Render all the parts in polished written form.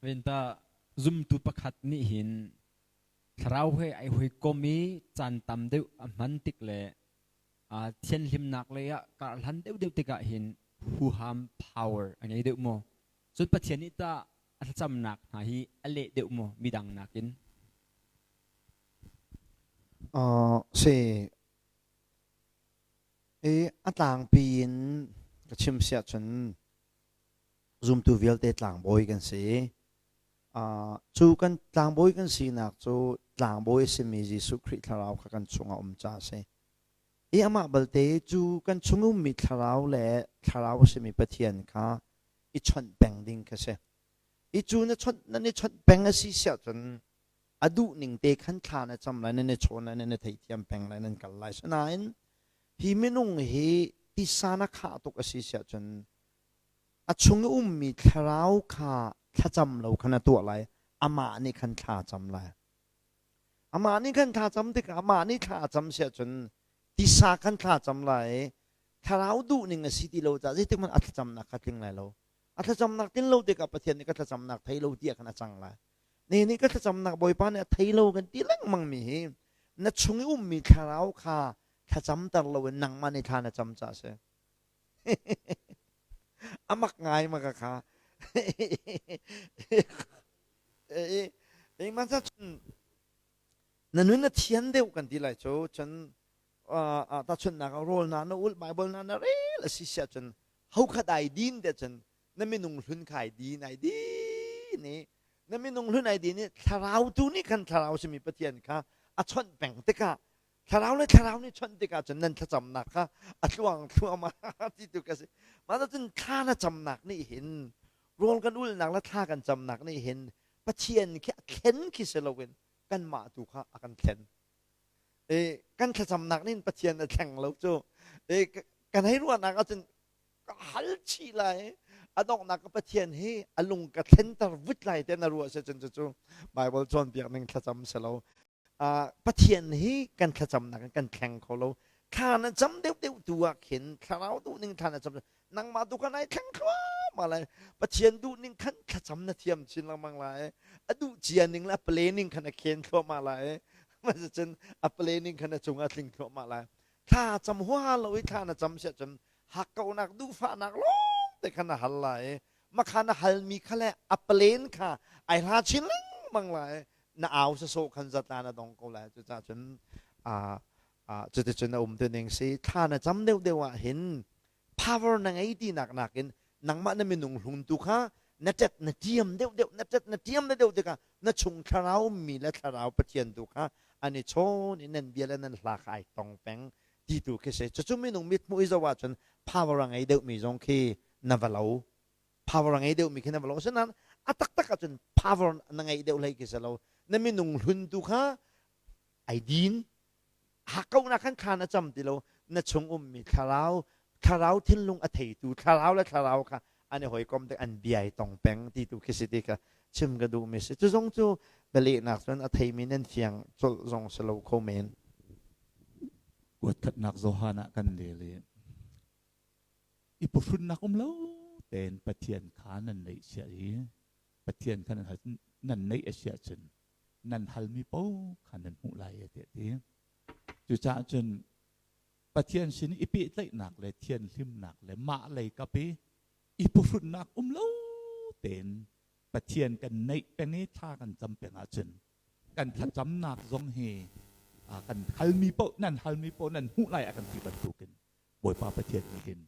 Venta zumtu pakhat nih hin thlarau he ai hawikom i caan tam deuh a hman tik le thianhlimnak lei ah karhlan deuhdeuh tikah hin huham power a ngei deuh maw? Cun Pathian nih tah a thlacamnak hna hi a leh deuh maw midang nakin? Si i a tlangpi in ka chim siah cun zumtu vialte tlangbawi kan si. Cu kan tlangbawi kan sinak cu tlangbawi a simi Jesuh Khrih thlarau kha kan chungah um ca a si. I amah balte cu kan chung ummi thlarau le thlarau a simi Pathian kha i chawnh peng ding kha si. I cu na chawnh nan i chawnh peng a si siah cun a duh ning te khan thla na cam lai, nan i chawn lai, nan i theithiam peng lai, nan kal lai. Sinain hi minung hi tisa na khah tuk a si siah cun a chung i ummi thlarau kha thlacam lo khan a tuah lai, amah nih khan thla a cam lai. Amah nih khan thla cam tikah amah nih thla a cam siah cun tisa khan thla cam lai i thlarau duh ning a si ti lo caah zeitik hmanh a thlacamnak kha tling lai lo. A thlacamnak tlin lo tikah Pathian nih ka thlacamnak thei lo tiah khan a cang lai. Ne nih ka thlacamnak Bawipa nih a thei lo kan ti lengmang mi hi na chung i ummi thlarau kha thlacamter loin nangmah nih thla na cam caah a si. A mak ngai ma ka kha. Engmah cun na nun a thian deuh kan ti lai cu cun tahchunhnak ah rawl na na ulh Bible na na rel a si siah cun hokhat ai din te cun na minung hlun kha ai din ai din i na minung hlun ai din i thlarau tu nih khan thlarau simi Pathian kha a chawnh peng tikah thlarau le thlarau nih chawnh tikah cun nan thlacamnak kha a tluang thluahmah ti tu ka si mah cun thla na camnak nih hin rawl kan ulnak le thla kan camnak nih hin Pathian khi a thlen khi si loin kanmah tu kha a kan thlen. E, kan thlacamnak nih Pathian a thleng lo cu. E, kan hei ruahnak ahcun ka hal chih lai. A donghnak ka Pathian hi a lung ka thlenter vut lai te na ruah si cun cucu Bible cawnpiak ning thlacam si lo. Pathian hi kan thlacamnak in kan thleng kho lo. Thla na cam deuhdeuh tu ah khin thlarau duh ning thla na cam nangmah tu khan ai thleng thluahmah lai. Pathian duh ning khan thlacam na thiam chin lengmang lai. A duh cia ning le a planning khan a khen thluahmah lai. Cun a planning khan a cung ah tling thluahmah lai. Thla cam huaha lo i thla na cam siah cun hakkauhnak duhfahnak lawng te khan na hal lai. Makha na halmi kha le a plan kha ai hla chin lengmang lai. Na au sasawh khan zatla na dong ko lai. Cucaah cun cuticun a um tu ning si. Thla na cam deuhdeuh ah hin power na ngei tinak nakin nangmah na minung hlun tu kha na tet na tiam deuhdeuh na tet na tiam deuhdeuh tikah na chung thlarau mi le thlarau Pathian tu kha an i chawn i nan bia le nan hla kha ai tong peng ti tu khi si. Cucu minung mithmuh i zoh ahcun power a ngei deuhmi zong khi na va lo. Power a ngei deuhmi khi na va lo. Asinain a taktak ahcun power na ngeih deuh hlei khi si lo. Na minung hlun tu kha ai din. Hakkauhnak khan thla na cam ti lo. Na chung ummi thlarau, thlarau thinlung a theitu, thlarau le thlarau kha an i hawikom tik an bia i tong peng ti tu khi si ti kha chim ka duhmi si. Cu zong cu bialehnak cun a theimi nan fiang colh zong si lo kho men. Kuatkhatnak Johan ah kan rel i i phuhrunnak um lo tein Pathian kha nan neih siah i Pathian kha nan hal nan neih a si ahcun nan halmi paoh kha nan hmuh lai a ti a ti. Cucaah cun Pathian sin i pehtlaihnak le thianhlimnak le mah lei kap i i phuhrunnak um lo tein Pathian kan neih peng i thla kan cam peng ahcun kan thlacamnak zong hi kan halmi paoh nan halmi paoh nan hmuh lai a kan ti bantukin Bawipa Pathian nih hin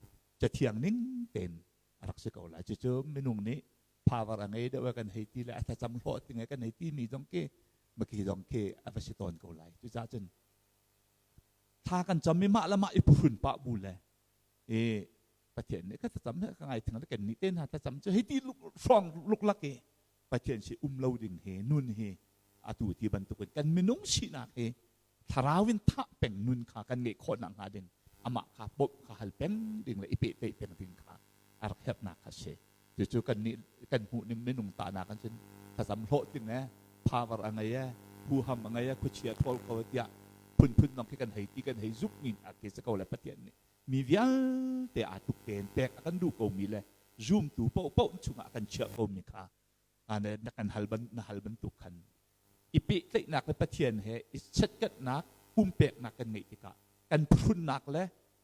cathiang ning tein a rak si ko lai. Cucu minung nih power a ngei deuh kan hei ti le a thlacam hlawh ting kan hei ti mi zong khi maki zong khi a va si tawn ko lai. Cucaah cun thla kan cam i mah le mah i phuhrun pah bu le i Pathian nih ka thlacam ka ngai thing le kan nih te hna thlacam cu hei ti hrawng luklak i Pathian si um lo ding hi nun hi atu ti bantukin kan minung sinak hi thlarau in thah peng nun kha kan ngeih khawh nak hnga ding amah kha bawmh kha hal peng ding le i pehtlaih peng ding kha a rak herhnak kha si. Cucu kan nih kan hmuh ning minung tahnak kan cun thlacam hlawh ting e power a ngei e huham a ngei e khuachia thawl ko tiah phunphun nong khi kan hei ti kan hei zumh mi hna khi si ko le Pathian nih mi vialte aa tluk tein pek a kan duh ko mi le zumtu paohpaoh chungah a kan chiah ko mi kha. Na kan hal ban na hal bantuk khan i pehtlaihnak le Pathian he i chiatkatnak pumpeknak kan ngeih tikah kan phrunnak le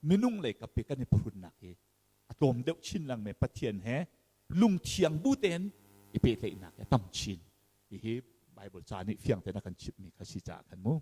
minung lei kap i kan i phrunnak hi a tlawm deuh chin lengmang. Pathian he lungthiang bu tein i pehtlaihnak hi a tam chin. Hihi Bible ca nih fiang tein a kan chimhmi kha si caah khan mu.